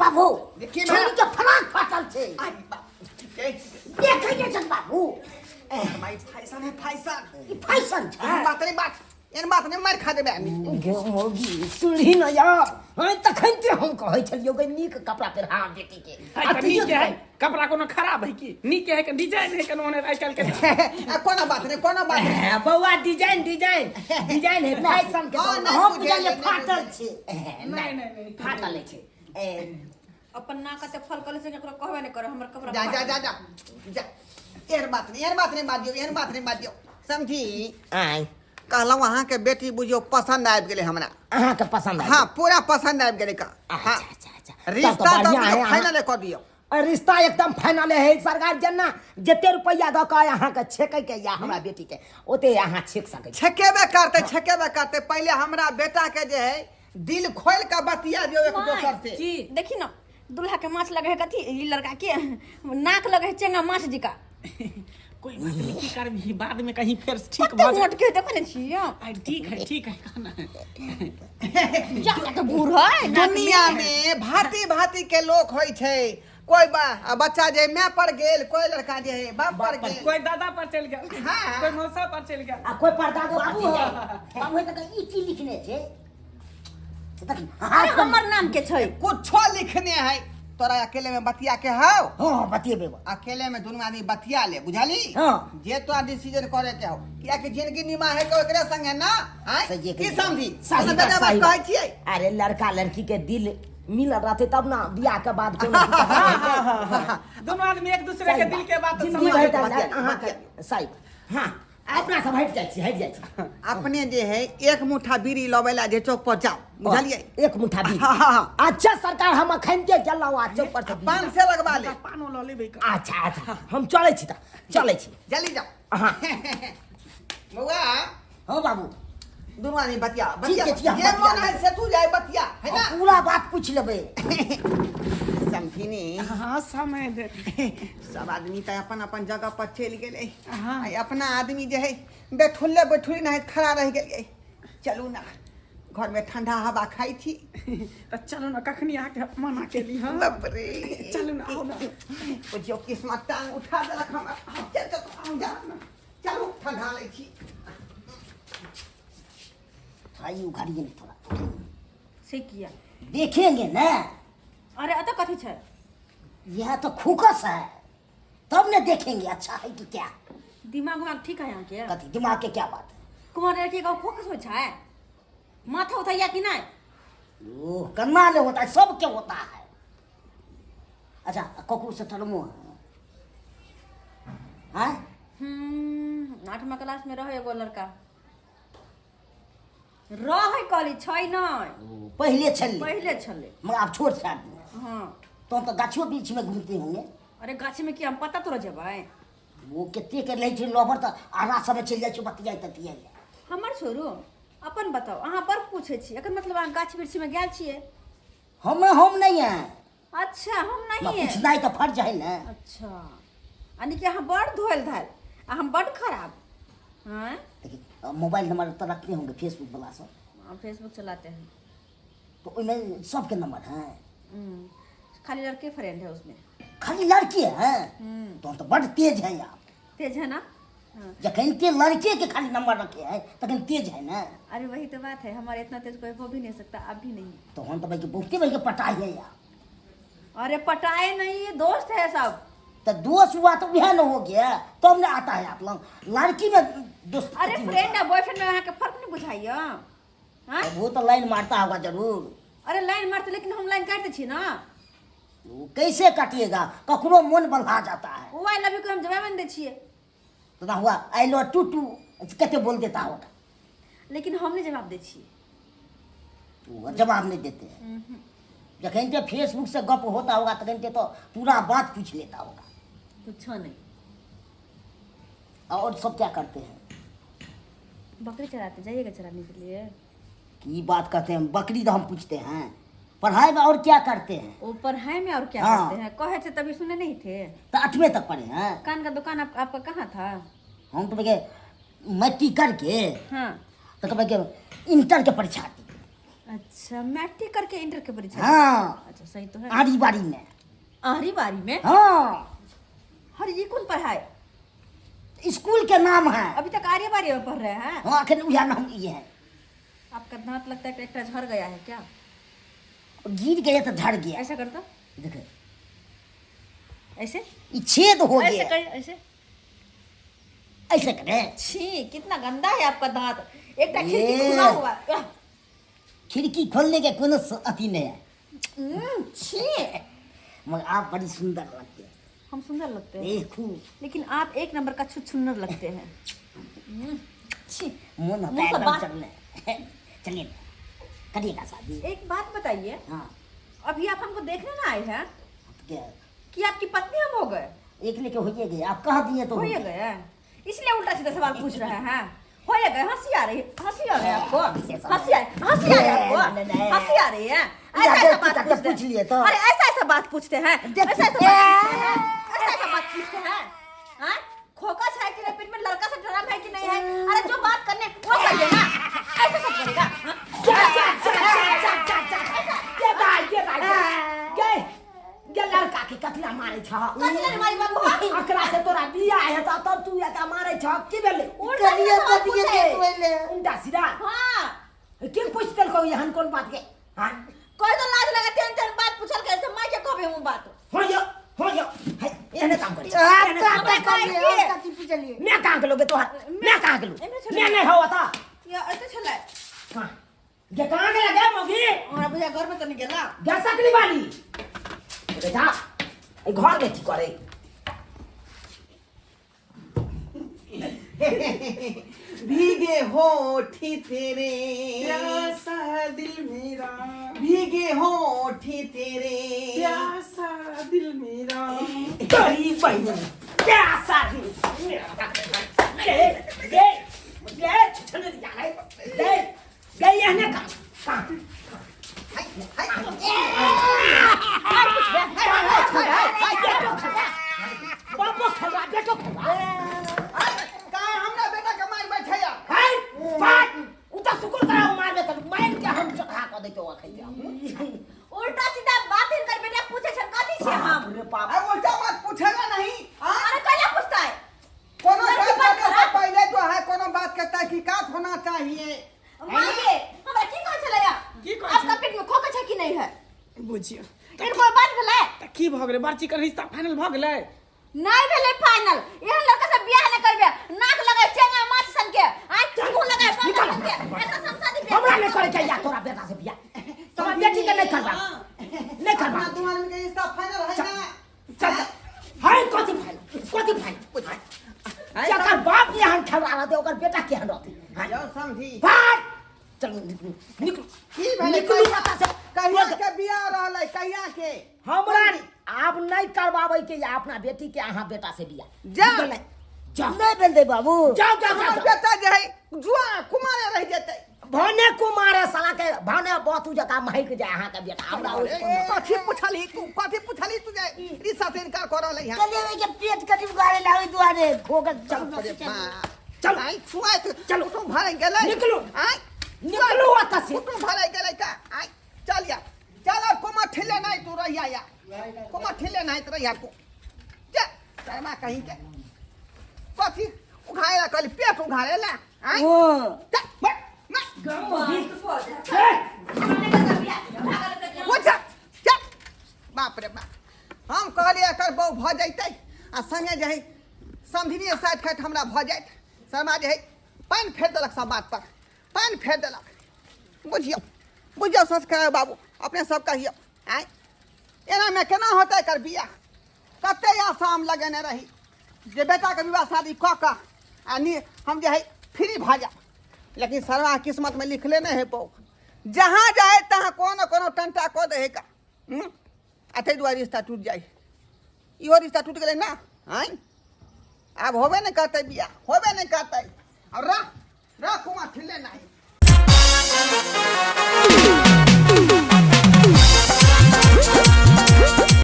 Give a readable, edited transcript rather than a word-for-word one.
बाबू देखी छोरी के फराक फाटल छै। आई बाप ए, देखै नहि छन बाबू। माई फैशन है फैशन। ई फैशन छै। एहन बात नहीं बात, एहन बात नहीं, मार खा देबै आदमी। गे मौगी सुनही न यार, हँ तखन ते हम कहै छलियौ गे नीक कपड़ा पहिरा बेटी के। है आ तऽ तैयो नीक है कपड़ा, कोनो खराब है की? नीक है के डिजाइन है कोनो आइ काल्हि के। आ, कोनो बात नहीं, कोनो बात नहीं। ए, बौआ डिजाइन डिजाइन डिजाइन है फैशन के। हँ, दौर। नहि हम बुझलियै, बुझलियै नहि फाटल बुझलियै। छै। ए, नहि नहि नहि, फाटल छै। ए, अपन नाक कते फल कले से केकरो कहबे नहि करे हमर कपड़ा जा जा। फाटल। जा जा जा, एहन बात नहीं, एहन बात नहीं बाजियौ, एहन बात नहीं बाजियौ समझी। आँय? कहलहुँ अहाँके बेटी बुझियौ पसन्द आबि गेलै हमरा। अहाँके पसंद आबि हाँ, पूरा पसंद आबि गेलै का। गेल? हाँ। अच्छा अच्छा अच्छा, तब रिश्ता तऽ तऽ बढ़िआँ है। अहाँ फाइनल कऽ दियौ। रिश्ता एकदम फाइनल है सरकार। जेना जते रुपैआ दऽ कऽ अहाँके छेकै के या हमरा बेटी के, ओते अहाँ छेक सकै छी। छेकेबे करतै, छेकेबे करतै। पहिले हमरा बेटा के जे है दिल खोलि कऽ बतिया दियौ एक दोसर से। की? देखी न, दूल्हा के माछ लगे है कथी, ई लड़का के नाक लगे है चेंगा माछ जिका। कोई बात नहीं, की करबही, बाद में कहीं फेर ठीक कते भऽ जाए। मोट के देखो ने छियै। आई ठीक है, ठीक है, कहना है। जा तऽ बूढ़ है नाक में। दुनिया में भांति भांति के लोक होइ छै। कोई बा आ बच्चा जे माय पर गेल, कोई लड़का जे है बाप पर गेल, कोई दादा पर चलि गेल, हाँ। कोई मौसा पर चलि गेल आ कोई परदादो बाबू बाबू है। तऽ ई की लिखने छै देखी। अरे हमर नाम के छै। कुछो लिखने है। तोरा अकेले में बतिया के हौ? हँ, बतियेबे। अकेले में दुनू आदमी बतिया ले, बुझली? हाँ। जे तोरा डिसीजन करे के हो, कियाकि जिंदगी निमाहे के ओकरे संगे ना आँय? सही की समझी? सही कोनो बात, बेटा बात सही कहै बात। छियै। अरे लड़का लड़की के दिल मिलल रहते तब ना बियाह के बाद कोनो दिक्कत नहीं हेतै। दोनों आदमी एक दूसरे के सही दिल के बात जिंदगी समझ भरि लेतै। तऽ बतिया, अहाँके सही। हाँ, अपना सब हटि जाइ छी, हटि जाइ छी। अपने जे है एक मुठ्ठा बीड़ी लबै ला जे चौक पर जाओ, बुझलियै? एक मुठ्ठा बीड़ी? हाँ, हाँ, हाँ। अच्छा सरकार, हम अखन के गेलहुँ आ चौक पर से बीड़ी। पान से लगवा ले। पानो लऽ लेबै का? अच्छा अच्छा, हम चलै छी तऽ चलै छी। जल्दी जाओ। हाँ। बौआ। हाँ बाबू। दुनू आदमी बतिया। ठीक बतिया। है, ठीक है, जे बतिया। मन है से तू जाय बतिया है ना। पूरा बात पूछ लेबै। समझिनी? हाँ, समय दे। सब आदमी तऽ अपन अपन जगह पर चलि गेलै। हाँ। आ अपना आदमी जे है बैठुल्ले बैठुली नहीं खड़ा रहि गेलियै। चलू ना, घर में ठंडा हवा खाइ छी। तऽ चलू ने, कखनी अहाँके मना केली? हाँ। बाप रे। चलू ने, आउ ने। बुझियौ किस्मत टांग उठा देलक हमरा। चल चल, आउ जा, चलू ठंडा लै छी। थोड़ा ये उघाड़िए नहीं थोड़ा। से किया? देखेंगे ना। अरे अतऽ कथी छै? यह तो खुकस है, तब न देखेंगे अच्छा है कि क्या। दिमाग उमाग ठीक है अहाँके? कथी दिमाग के क्या बात है? कुमार लड़की के फोकस होइ छै माथा उठा या कि नहि? ओ कन्ना ले होता है, सबके होता है। अच्छा, ककरो से टलमो है? आठमा क्लास में रहे एगो लड़का रहे, कहली छै नहि। ओ, पहले छल? पहिले छलै। मगर आप छोड़ छाड़ दिए? हाँ। तो हम तो गाछियो वृक्ष में घूमते होंगे। अरे गाछी में की हम पता तोरा जेबै? वो कते के रहै छै लवर तऽ आरा समय चलि जाइ छै बतियाइ ततियाइ लए। हमर छोड़ू, अपन बताउ। अहाँ बड़ पूछै छी, एकर मतलब अहाँ गाछ वृक्ष में गेल छियै। हम नहीं है। अच्छा, हम नहीं है। पूछनाइ तऽ फर्ज है ने। अच्छा, यानी कि अहाँ बड़ धोल धाल आ हम बड़ खराब हैं। देखिए, मोबाइल नंबर तो रखते होंगे फेसबुक वाला सब? हम फेसबुक चलाते हैं। तो ओहिमे सबके नंबर है? खाली लड़के फ्रेंड है उसमें। खाली लड़के हैं? तो हम तो बड़ तेज है यार। तेज है ना, हाँ। जखन ते लड़के के खाली नंबर रखे हैं तखन तेज है ना। अरे वही तो बात है, हमारे इतना तेज कोई हो भी नहीं सकता, अब भी नहीं। तो हम तो भाई के बहुते भाई के पटाई है यार। अरे पटाए नहीं, ये दोस्त है सब। तो दोस्त हुआ तो वह न हो गया तो हमने आता है आप लोग लड़की में दोस्त। अरे फ्रेंड और बॉयफ्रेंड में अहाँ के फर्क नहीं बुझाइए? हाँ। वो तो लाइन मारता होगा जरूर। अरे लाइन मारते, लेकिन हम लाइन काटते छी ना। वो कैसे काटिएगा? ककरो मन बल्हा जाता है। ओ I love you के हम जवाब नहीं दै छियै। तो ना हुआ I love to to कते बोल देता होगा। लेकिन हम नहीं जवाब दै छियै। वो जवाब नहीं देते हैं। जखन ते फेसबुक से गप होता होगा तखन ते तो पूरा बात पूछ लेता होगा। कुछो नहीं। और सब क्या करते हैं? बकरी चराते, जाइएगा चराने के लिए? की बात कहते हैं, बकरी तो हम पूछते हैं, पढ़ाई में और क्या करते हैं? वो पढ़ाई में और क्या करते हैं, कहे थे तभी सुने नहीं थे। तो आठवें तक पढ़े हैं। कान का दुकान आपका कहाँ था? हम तो भैया मैट्रिक करके हाँ तो भैया इंटर के परीक्षा दी। अच्छा, मैट्रिक करके इंटर के परीक्षा। हाँ। अच्छा, सही तो है। आड़ी बाड़ी में। आरी बारी में? हाँ। हर ये कौन पढ़ाए? स्कूल के नाम है। अभी तक आर्य बारी में पढ़ रहे हैं? हाँ, अखन उहे नाम ये है। आपका दांत लगता है कि एक झड़ गया है क्या? गिर गया तो झड़ गया। ऐसा करता? देखो। ऐसे? ये छेद हो ऐसे गया। कर, ऐसे। ऐसे करे। छी, कितना गंदा है आपका दांत। एक खिड़की ये। खुला हुआ है। खिड़की खोलने के कोनो अथी नहीं है। छी। मगर आप बड़ी सुंदर लगते हैं। हम सुंदर लगते हैं। देखो। लेकिन आप एक नंबर का छुछुन्नर लगते हैं। छी। मन होता मुंह है से एकदम बात- चलने। चलिए, करिएगा शादी। एक बात बताइए। हाँ। अभी आप हमको देखने ना आए हैं? क्या? कि आपकी पत्नी हम हो गए? एक लेके हो गए, आप कह दिए तो हो हो गए। गए। इसलिए उल्टा सीधा सवाल पूछ रहे हैं। हो गए, हंसी आ रही है, हंसी आ रही है आपको, हंसी आ, हंसी आ रही है आपको, हंसी आ रही है। ऐसा ऐसा बात पूछ पूछते हैं। लिए तो। अरे ऐसा ऐसा बात पूछते हैं, ऐसा ऐसा बात पूछते हैं, ऐसा ऐसा बात पूछते हैं। हाँ? खोखा है कि नहीं, पेट में लड़का से ड्राम है कि नहीं है? अरे जो बात करने वो करिए ना, ऐसा सब करेगा। हाँ? ये लड़का के कतना मारे छ? कथी लड़ मारी बाबू? अकरा से तोरा बियाह हेतौ तब तू एकरा मारे छ, की भेलै? उल्टा सीधा सवाल पूछे। उल्टा सीधा? हाँ। के पूछ देलकौ एहन कोन बात के? हाँ? कोई तो लाज लगा तेन तेन बात पूछल के से माय के कहबे हम बात। हो यो, हो यो। है, एहने काम करै छ। एहने काम हमरा करै छ। कहै के? कथी पूछलिए? मैं कहाँ गेलौ गे तोहर? मैं कहाँ गेलौ? एने छलै। मैं नहि हौ ओतऽ। या एते छलै। कहाँ? गे कहाँ गेला गे मौगी? हमरा बुझा घर में त नहीं गेला। गे सकली वाली। गे जा। ए घर में की करे? भीगे होठ तेरे प्यासा दिल मेरा, भीगे होठ तेरे प्यासा दिल मेरा, तोरी बहिनी प्यासा दिल मेरा। गे गे गे छने जा रे। गे गे एहने का का बापो खलवा, बेटो खलवा। का हमरा बेटा के मार बैठैया? है बात उ त शुक्र कराओ मारबे त मार के हम चढ़ा क दैतो अखन। उल्टा सीधा बात हिनकर बेटा पूछे छन कथी छै हम? रे बाप। अरे उल्टा बात पूछेगा नहीं। हाँ? अरे कैला पूछता है? कोनो लड़की बात पर करने से खराब- पहले जो है कोनो बात के तहकीकात होना चाहिए। माय गे, हमरा की कहै छलैया? की कहै आपका छलै? पेट में खोखा छै कि नहीं है? बुझियो। एहन कोई बात भेलै? त की भऽ गेलै? बार्ची के रिश्ता फाइनल भऽ गेलै? नहीं भेलै फाइनल। एहन लड़का से बियाह नहीं करबे। नाक लगाए चेंगा माछ सन के, आँख मुंह लगाए बांदर सन के। एकरा से हम शादी बियाह हमरा नहीं करे के या तोरा बेटा से बियाह। तोरा बेटी के नहीं करबा, नहीं करबा। अपना दू आदमी के रिश्ता फाइनल है ना? चल हाय, कथी फाइनल, कथी फाइनल? जकर बाप एहन खेलवा रहतै ओकर बेटा केहन रहतै? हाँ? जाओ समझी। भाग, चलू निकलू, निकलू। की भेलै? निकलू एतऽ से। कहिया के बियाह रहलै? कहिया के? हमरा आब नहीं करवाबै के या अपना बेटी के अहाँ बेटा से बियाह। जा। निकल, जाओ। नहीं भेल बाबू। जाओ जाओ हमर जाओ। बेटा जे है जुआ कुमारे रह जेतै। भने कुमारे साला के भने बतू जका महक जाय अहाँ के बेटा। हमरा ओइ कथी पूछली तू? कथी पूछली तू जे रिश्ता से इनकार कर रहलै है? कलिए के पेट कटी गारे लावे दुआरे खोकर चल। अरे बाप। चल। आइ छुआय त चलो। कुटुम भरे गेलै। निकलू। आइ निकलू ओतऽ से। कुटुम भरे गेलै का? आइ चल या, चल। और कोमा ठिले नहीं तू रहिया या, कोमा ठिले नहीं तू रहिया तू। जा शर्मा कहीं के कथी उघारे ला कहली? पेट उघारे ला? आइ चल बट ना वो जा जा। बाप रे बाप, हम कहलियै एकर बहु भऽ जैतै आ संगे जे है समधिनिए साइड खाइत हमरा भऽ जाइत। शर्मा जे है पानि फेर देलक, सब बात पर पानि फेर देलक। बुझियौ, बुझियौ संस्कार बाबू, अपने सब कहियौ। आँय, एनामे केना होतै एकर बियाह? कते आशा हम लगेने रही जे बेटाके विवाह शादी कऽ कऽ आ नी हम जे है फ्री भऽ जायब, लेकिन शर्मा किस्मतमे लिखले नहि है बौ। जहाँ जाए तहाँ कोनो कोनो टंटा कऽ दे है का। आ ताहि दुआरे रिश्ता टूटि जाइ, इहो रिश्ता टूटि गेलै ने। आँय, आब होबे नहि करतै बियाह, होबे नहि करतै। और रह रह कुमार ठिले नहीं।